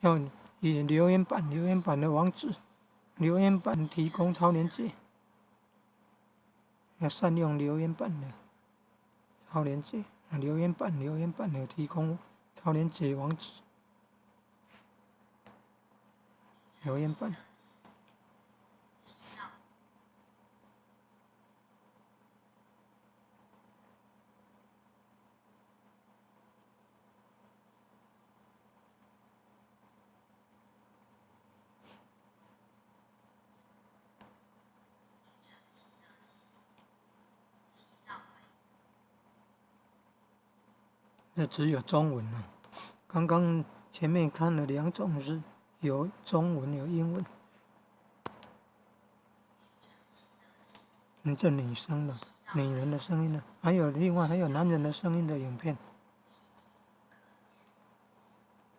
要以留言板，留言板的網址，留言板提供超連結，要善用留言板的超連結。留言板，留言板有提供超連結網址，留言板。這只有中文啊！剛剛前面看了兩種是有中文有英文。這女生的、女人的聲音呢？還有另外還有男人的聲音的影片。